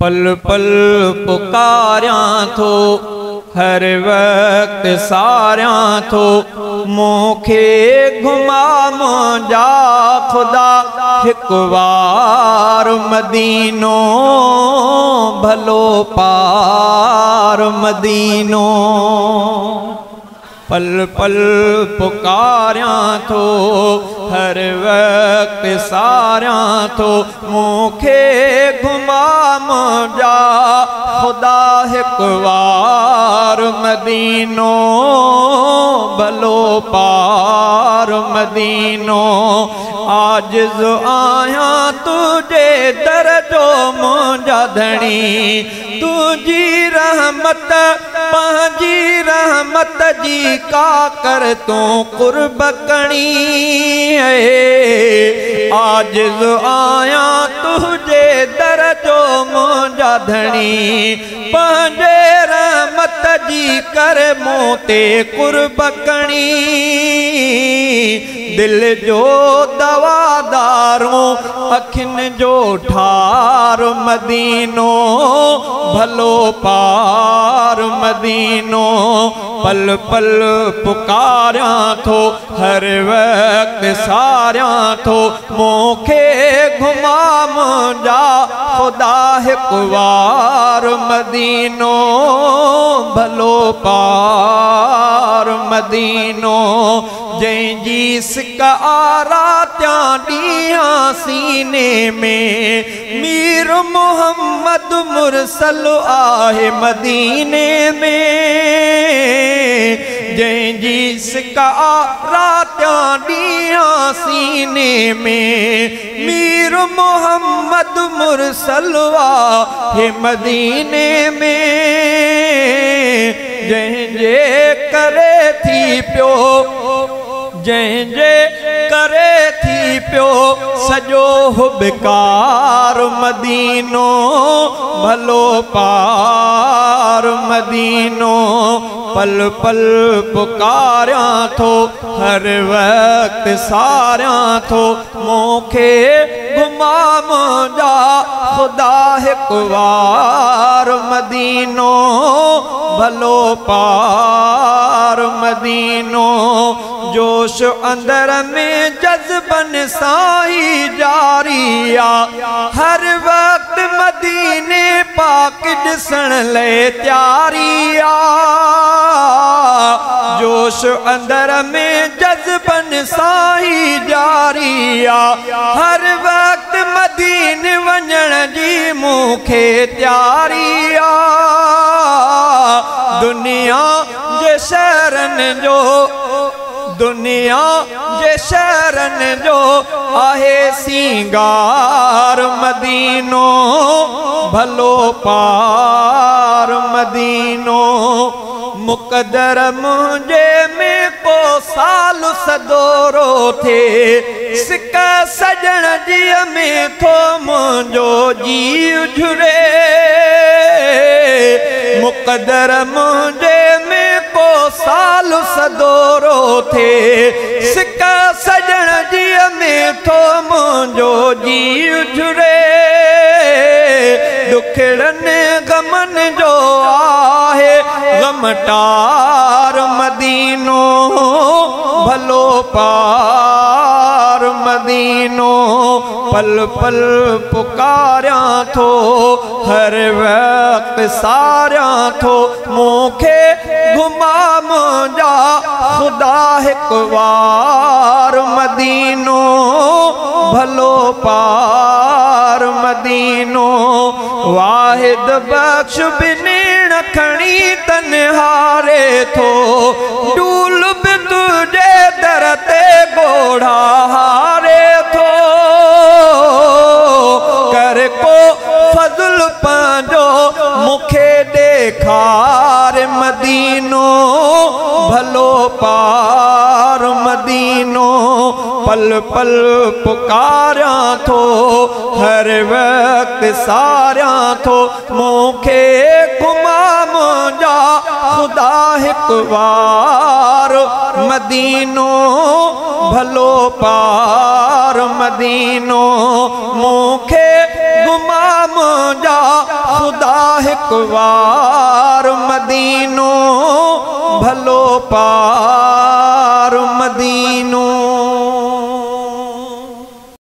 पल पल पुकारियां थो, हर वक्त सारियां थो, मूंखे घुमा मुंहिंजा ख़ुदा हिकु वार मदीनो, भलो पार मदीनो। पल पल पुकारियां थो, हर वक्त सारियां थो, मूंखे घुमा मुंहिंजा ख़ुदा हिकु वार मदीनो, भलो पार मदीनो। आजिज़ आहियां तुंहिंजे दर जो मुंहिंजा धणी, तुंहिंजी रहमत पंहिंजी रहमत जी का कर तूं कुर्ब कणी। आजिज़ आहियां तुंहिंजे दर जो मुंहिंजा धणी, पंहिंजे रहमत जी कर मूं ते कुर्ब कणी। दिल जो दवा दारू अखियुनि जो ठार मदीनो, भलो पार मदीनो। पल पल पुकारियां थो, हर वक्त सारियां थो, मूंखे घुमा मुंहिंजा ख़ुदा हिकु वार मदीनो, भलो पार मदीनो। जंहिंजी सिक आरातियां ॾींहां सीने में, मीर मोहम्मद मुरसल आहे मदीने में। जंहिंजी सिक आरातियां ॾींहां सीने में, मीर मोहम्मद मुरसल आहे मदीने में। जंहिंजे करे थी पियो, जंहिंजे करे थी पियो सॼो हुबकार मदीनो, भलो पार मदीनो। पल पल पुकारियां थो, हर वक्त सारियां थो, मूंखे घुमा मुंहिंजा ख़ुदा हिकु वार मदीनो, भलो पार मदीनो। जोश अंदर में जज़्बन सां ई जारी आ, हर वक्त मदीने पाक ॾिसण लाइ तयारी आ। जोश अंदर में जज़्बन सां ई जारी आ, हर वक्त मदीने वञण जी मूंखे तयारी आ। दुनिया जे शहरनि जो, दुनिया जे शहरनि जो आहे सिंगार मदीनो, भलो पार मदीनो। मुक़दर मुंहिंजे में को साल सदोरो थिए, सिक सजण जीअ में थो मुंहिंजो जीउ झुरे। मुक़दर मुंहिंजे में को साल सदोरो थिए, सिक सजण जीअ में थो मुंहिंजो जीउ झुरे। ॾुखड़नि ग़मनि जो आहे ग़मटार मदीनो, भलो पार मदीनो। पल पल पुकारियां थो, हर वक्त सारियां थो, मूंखे घुमा मुंहिंजा ख़ुदा हिकु वार मदीनो, भलो पार मदीनो। वाहिद बख़्श बिनेण खणी तनहारे थो, डूल बि तुंहिंजे दर ते ॻोढ़ा हारे थो। कर को फज़ुल पंहिंजो मूंखे ॾेखार मदीनो, भलो पार मदीनो। पल पल पुकारियां थो, हर वक्त सारियां थो, मूंखे घुमा मुंहिंजा ख़ुदा हिकु वार मदीनो, भलो पार मदीनो। मूंखे घुमा मुंहिंजा हिकु वार मदीनो भलो पार।